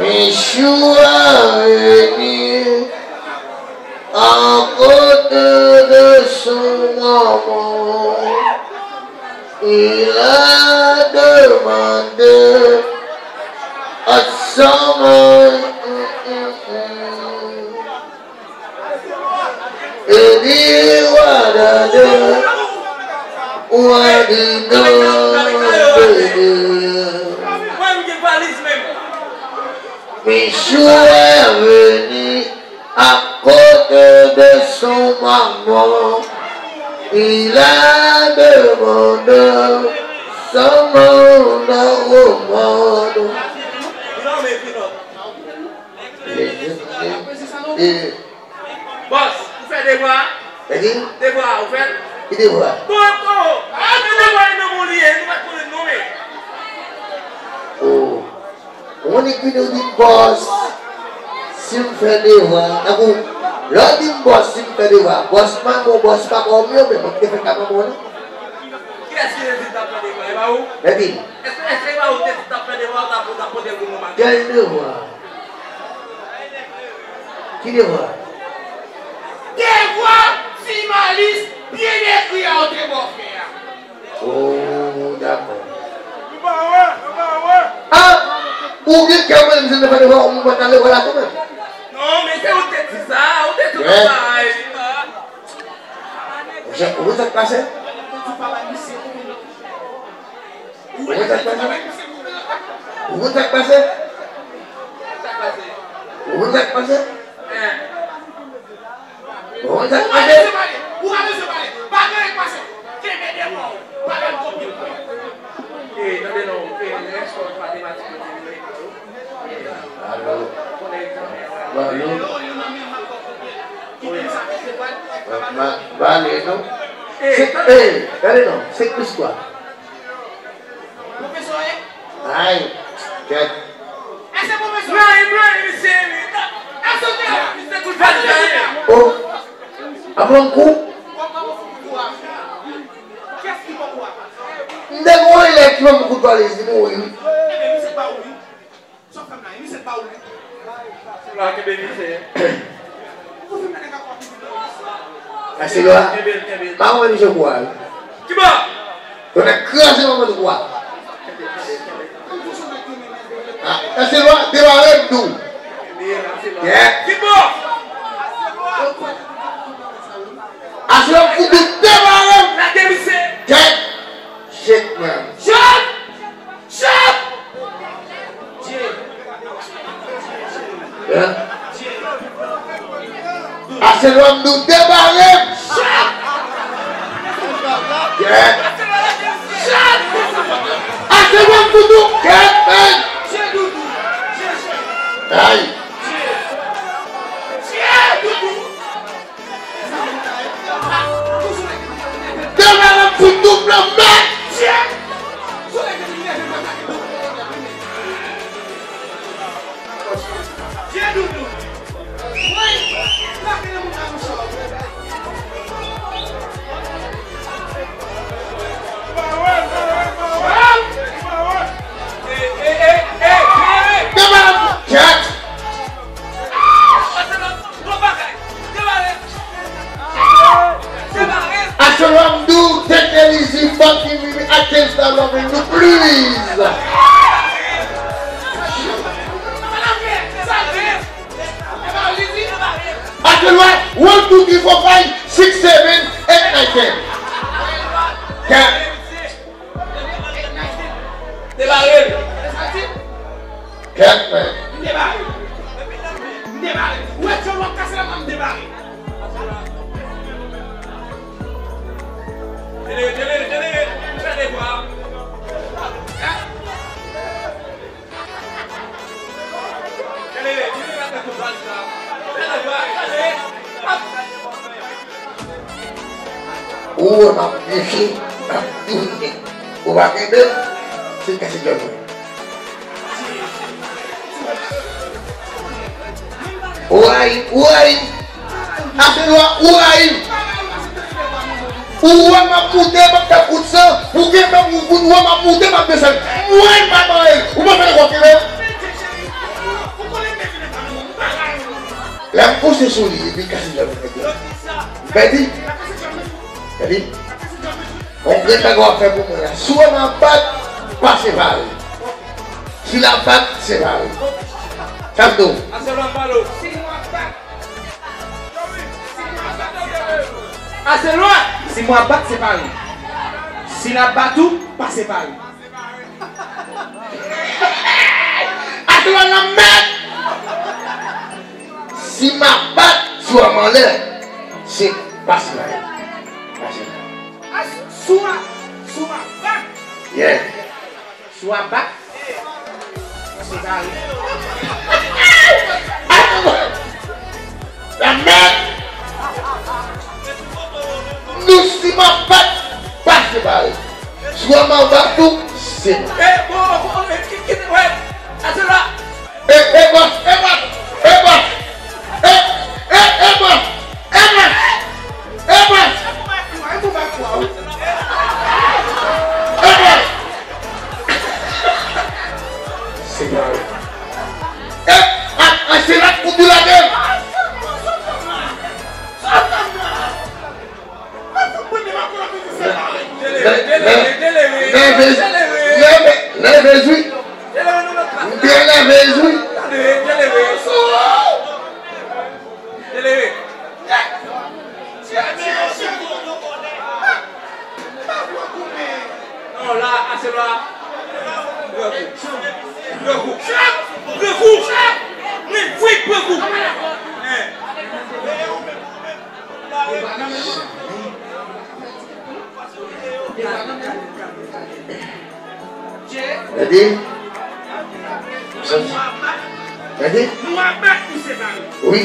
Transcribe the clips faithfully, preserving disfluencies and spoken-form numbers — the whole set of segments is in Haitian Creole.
Michou a vini à côté de son maman. Il a demandé à sa maman. Epi w a gade, w a di non, bebe. Michou est venu à côté de son maman. Il a demandé sa maman. Bòs, ou fè devwa? Sa ki? Devwa, ou fè l? Ki devwa? Bon, bon, bon. An, se devwa li nan men w li ye, nou pa t konnen non, men. Oh. Ou konn ki vini ou di m bòs, si m fè devwa, tankou, lè w di m bòs, si m fè devwa, bòs manman w, bòs papa w, m yo menm, mwen ki te fè ka manman w la. Kiyès ki te di l t ap fè devwa? E pa ou? Mèsi. Èske, èske e pa ou ki te di l t ap fè devwa, ou t ap, ou t ap pote l pou nou maten? Kèl devwa? Ki devwa? Devwa Ti Malis byen ekri a ou te ba w fè a. Oh, dakò. Nou pa wè, nou pa wè. Ah! Ou gen kè mwen, m se te fè devwa, ou mwen pa t al lekòl la tou menm. Non, men se ou te di sa, ou te di konsa. Monchè, ou konn sa k pase? Ou konn sa k pase? Ou konn sa k pase? Ou konn sa k pase? Ou konn sa k pase? Ou pa bezwen pale. Pa gen anyen k pase. Kenbe devwa w. Pa gen anpil. Eh, tande non, eh, rèspè w, matematik yo di nou. Alo. Alo. Ba, ba, ba, ale, non. Se, eh, gade non, se plis kwa. Pwofesè w ye? Ay, kèt. Èske pwofesè w ye? Ibrahim, Ibrahim, misye, wi. Èske w te la? Misye kout valiz la. Oh. Ap pran kou? Kiyès ki pran kou a? M te gen yon elèv ki pran kout valiz, li mouri, wi. Ebyen, misye pa ou, wi. Sa w fè m la, emisyon pa ou menm. Aselwa, kenbe l, kenbe l. Maman misye kou a. Kiba? Tonnè kraze manman nou kou a. Aselwa, debare m tou. Kenbe l, Aselwa. Kiba? Aselwa, m fout ou debare m. Lage misye. Kèt. Shit, man. Shot! Shot! Aselwa m di w debare m. Shot! Yeah. Shot! Aselwa m fout ou kèt, man. Ay. Demain, m fout tout nan men. Demain, m fout kèt. Aselwa m di w, take it easy, fucking with me, I can't stop loving you, please. Aselwa, one, two, three, four, five, six, seven, eight, nine, ten. Kèt. Debare l. Kèt, men. M debare. M debare. Ou wè jan w ap kase la, m debare. Tande, tande, tande, fè devwa. Ou wè m ap meche, m ap toune. Ou pa kenbe m, se kase djòl mwen. Ou rayi m, ou rayi m. Aselwa, ou rayi m. Ou wè m ap moute, m ap fè kout san. Ou gen fè m, ou wè m ap moute, m ap desann. Mwen pa mare. Ou pa fè negosye menm. Bèdi. Bèdi. Yon grenn bagay w ap fè pou mwen la. Si w wè m ap bat, pa separe. Si l ap bat, separe. Sa m di w. Aselwa, si m ap bat, separe. Si l ap bat ou, pa separe. Aselwa nan mèt. Si m ap bat, si w ap anlè, se pa separe. Pa separe. Sou a, sou a bat. Yeah. Sou a bat. Separe. Aselwa. Nan mèt. Nou si m ap bat, pa separe. Swa m ap bat ou, separe. E, bon, bon, e, ki, ki, wè, Aselwa. E, e, bòs, e, bòs, e, bòs. E, e, e, bòs, e, bòs. E, bòs. E, bòs. Separe. E, a, a, se la pou di la de. Nèvez, nèvez, nèvez, wi. M te nèvez, wi. Non, la, Aselwa. Gran kou. Gran kou. Gran kou. Mwen, wi, gran kou. Hein. Gade. Gade. Wi.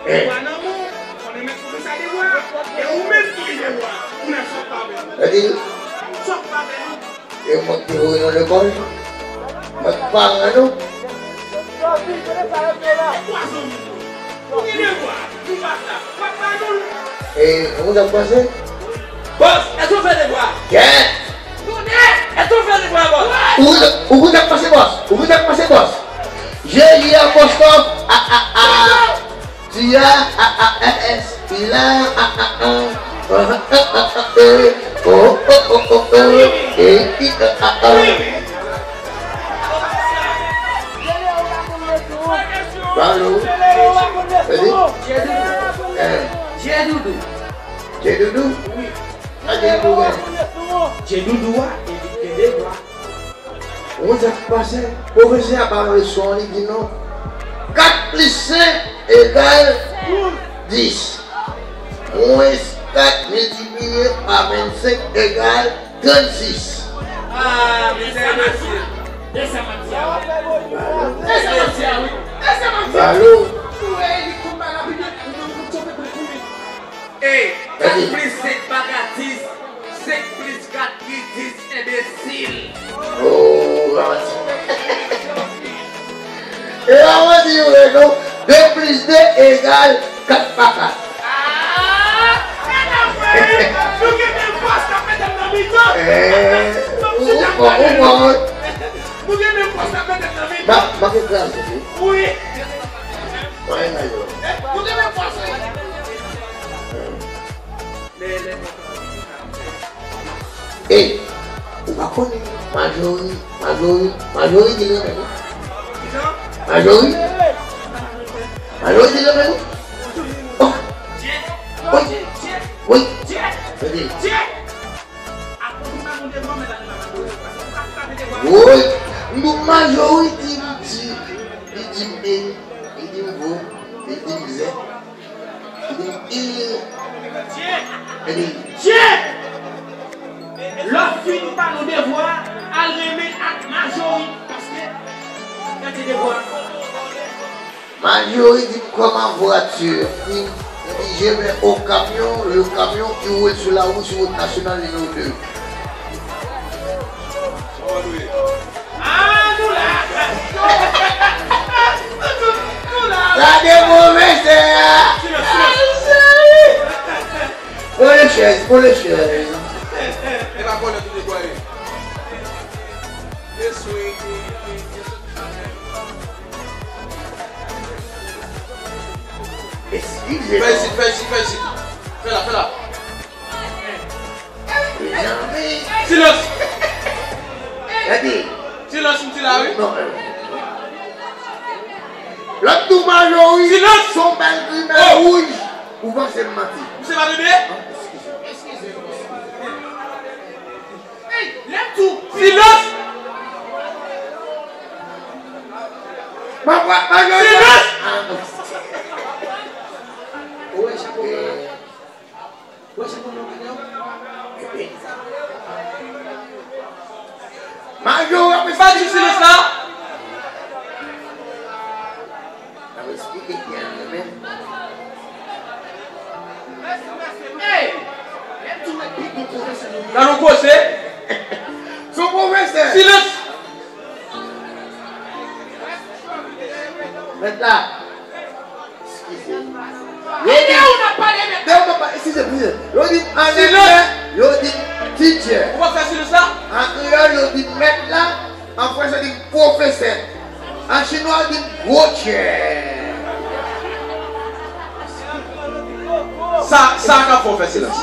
Eh. Gade. E mwen ki voye nou lekòl. Mwen ki paran nou. E, ou konn sa k pase? Bòs, èske w fè devwa? Kèt! Èske w fè devwa, bòs? Ou konn, ou konn sa k pase, bòs? Ou konn sa k pase, bòs? J J apostwòf A A A. Tia, a, a, e, s, pila, a, a, a, a, a, a, a, e, o, o, o, o, o, e, i, a, a, a. Balo. Veni. Eh. Djedoudou. Djedoudou? Wi. Sa Djedoudou gen? Djedoudou a, e li gen de bra. Ou konn sa k pase? Pwofesè a ba nou leson an, li di nou, kat plis senk egal dis. Mwens kat miltipliye pa vennsenk egal trannsis. Ah, mizè mesye. E sa m ap di a. E sa m ap di a, wi. E sa m ap di a. Balo. Ou wè, li konn pa rapid, li konn chofe pou kouri. Ey, kat plis senk pa ka dis, senk plis kat ki dis, enbesil. Oh, Ramadi. E Ramadi, wi, non. De plis de egal kat pa kat. Ah! Nou gen menm fòs k ap mete m nan mitan. Eh, ou fò, ou fò. Nou gen menm fòs k ap mete m nan mitan. Ma, ma ke klas, wi. Wi. Mwen la yo. Ey, ou pa konnen Majori, Majori, Majori di l renmen nou. Majori? Majori di l renmen nou. Oh. Wi. Wi. Tande. Woy, nou Majori di m di, li di m e, li di m vo, li di m zè, li di m il, li di m. Lè w fin ba nou devwa, al renmen ak Majori, paske gade devwa. Majori di m comment voiture. Li, li di je vais au camion, le camion qui roule sur la route, sur route nationale numéro deux. Ah, nou la! Nou la! Gade pwofesè a! Silans, silans! Pran le chèz, pran le chèz. E pa vòlè tout netwaye. Eswi. Eswi. Fè isit, fè isit, fè isit. Fè la, fè la. Silans! Silans, m di la, wi. Lòt tou Majori, silans! Son bèl grimèl wouj. Ou panse m manti? Misye pa tande? Silans! Silans! Ou wè chapo blan? Ou wè chapo blan, Mario? Mario, w ap pa di silans la? N ap esplike byen, men. Gade yon koze. Se yon pwofesè. Silans! Mèt la. Eskize. Yo di, de ou pa, eskize, eskize. Yo di anglè, yo di teacher. Ou pa fè silans la? An kreyòl, yo di mèt la. An fransè, yo di pwofesè. An chinwa, yo di gwo chè. Sa, sa ka fè w fè silans.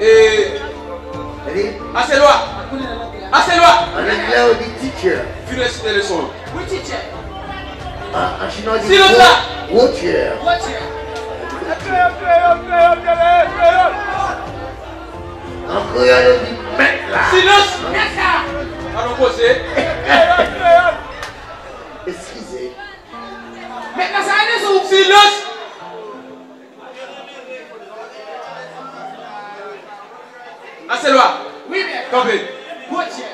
E, aselwa! Aselwa! An anglè, yo di teacher. Fin resite leson an. Wi, teacher. An, an chinwa, yo di silans la! Gwo chè. Gwo chè. An kreyòl, yo di mèt la. Silans! Mèt la! Anon koze. Eskize. Mèt la, sa ale sou. Silans! Aselwa. Wi, mèt. Kanpe. Bondye.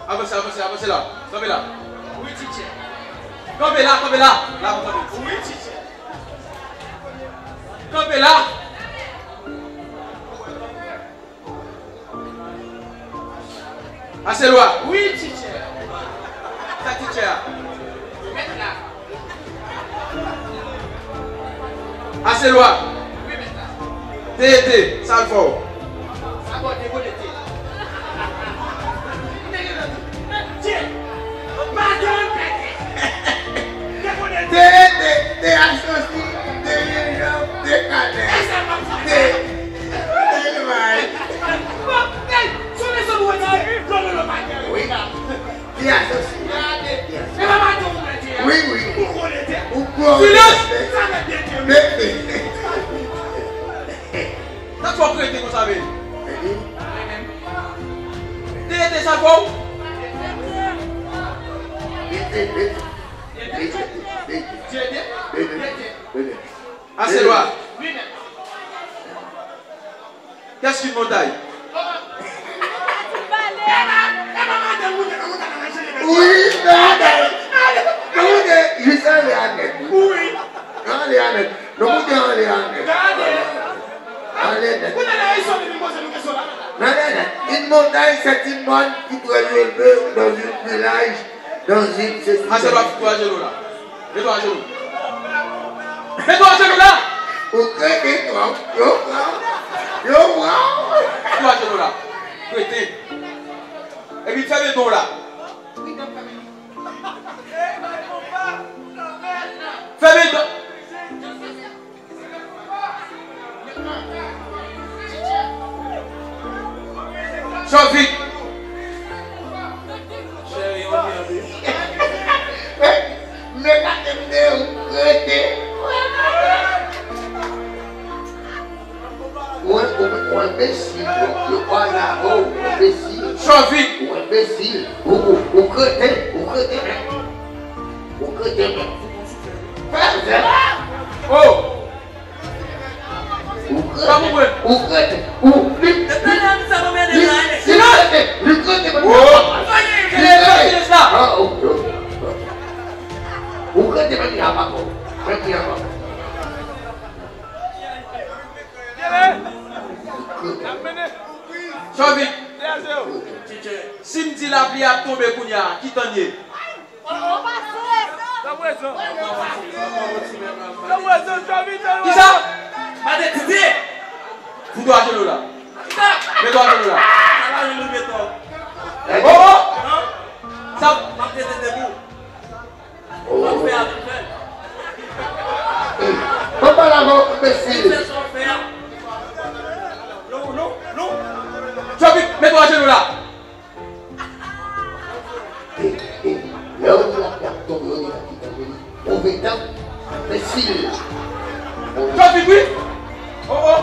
Avanse, avanse, avanse la. Kanpe la. Wi, teacher. Kanpe la, kanpe la. La pou kanpe. Wi, teacher. Kanpe la. Aselwa. Wi, teacher. Sa teacher a? Mèt la. Aselwa. Wi, mèt la. T E T, sa l fè w? Sa bon, te konnen te. Te, te, te asosi, te rejan, te kanè, te, te bay. Wi. Te asosi. Wi, wi. Ou konnen te. Silans! Te, te. Sa fè w krete konsa, men? Te, te, sa fè w? Aselwa. Qu'est-ce qu'une montagne? Wi, men anlè. Nou moute jis anlè a nèt, wi. Anlè a nèt. Nou moute anlè a nèt. Anlè nèt. Nan anlè nèt. Une montagne, c'est une montagne qui peut relever dans un village, dans une société. Aselwa, fout twa jenou la. Met twa jenou. Met twa jenou la. Ou krete twòp. Yo pran. Yo pran. Met twa jenou la. Krete. Epi fèmen do w la. Fèmen do. Chòvik. Men gade m de ou krete. Ou, ou, ou enbesil, yo, yo pa la, oh, ou enbesil. Chòvik. Ou enbesil. Ou, ou, ou krete, ou krete menm. Ou krete menm. Fè zèl. Oh. Ou krete, ou krete, ou li, li, li, li krete, li krete, men li krete. Ou krete, men li apa kò. Men li apa kò. Chòvik. Si m di lapli ap tonbe kounye a, ki tan l ye? Nan prezan. Nan prezan, Chòvik, nan prezan. Ki sa? Gade Titi! Fout ou ajenou la. Mete w ajenou la. Sa pa ajenou, mete w. Oh, oh! Sa. M ap rete debou. Sa w fè a, tou fè. Papa la, bon, enbesil. Fè sa w fè a. Non, non, non. Jovik, mete w ajenou la. E, e, lè w di l ap, y ap tonbe, yo deja ki tonbe li. Move tan, enbesil. Jovik, wi. Oh, oh.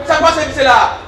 Sa k pase misye la?